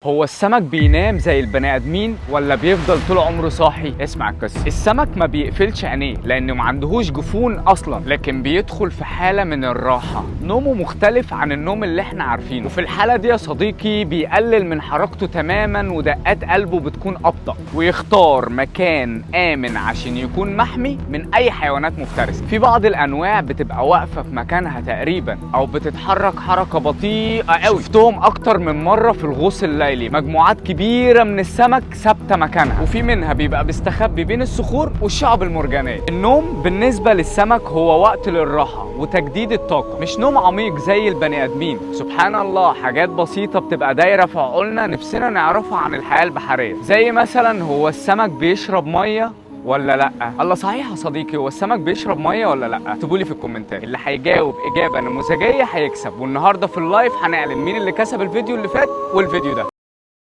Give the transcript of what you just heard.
هو السمك بينام زي البني ادمين ولا بيفضل طول عمره صاحي؟ اسمع القصة. السمك ما بيقفلش عينيه لانه ما عندهوش جفون اصلا، لكن بيدخل في حاله من الراحة. نومه مختلف عن النوم اللي احنا عارفينه، وفي الحالة دي يا صديقي بيقلل من حركته تماما ودقات قلبه بتكون ابطأ، ويختار مكان امن عشان يكون محمي من اي حيوانات مفترسة. في بعض الانواع بتبقى واقفة في مكانها تقريبا او بتتحرك حركة بطيئه قوي. شفتهم اكتر من مرة في الغوص الليلي، مجموعات كبيرة من السمك ثابتة مكانها، وفي منها بيبقى بيستخبي بين الصخور والشعب المرجانيه. النوم بالنسبة للسمك هو وقت للراحة وتجديد الطاقة، مش نوم عميق زي البني ادمين. سبحان الله، حاجات بسيطة بتبقى دايرة في عقولنا نفسنا نعرفها عن الحياة البحرية، زي مثلا هو السمك بيشرب مية ولا لا؟ الله صحيح يا صديقي، هو السمك بيشرب مية ولا لا؟ اكتبوا لي في الكومنتات. اللي هيجاوب اجابه نموذجيه هيكسب، والنهارده في ال live هنعلن مين اللي كسب الفيديو اللي فات والفيديو ده.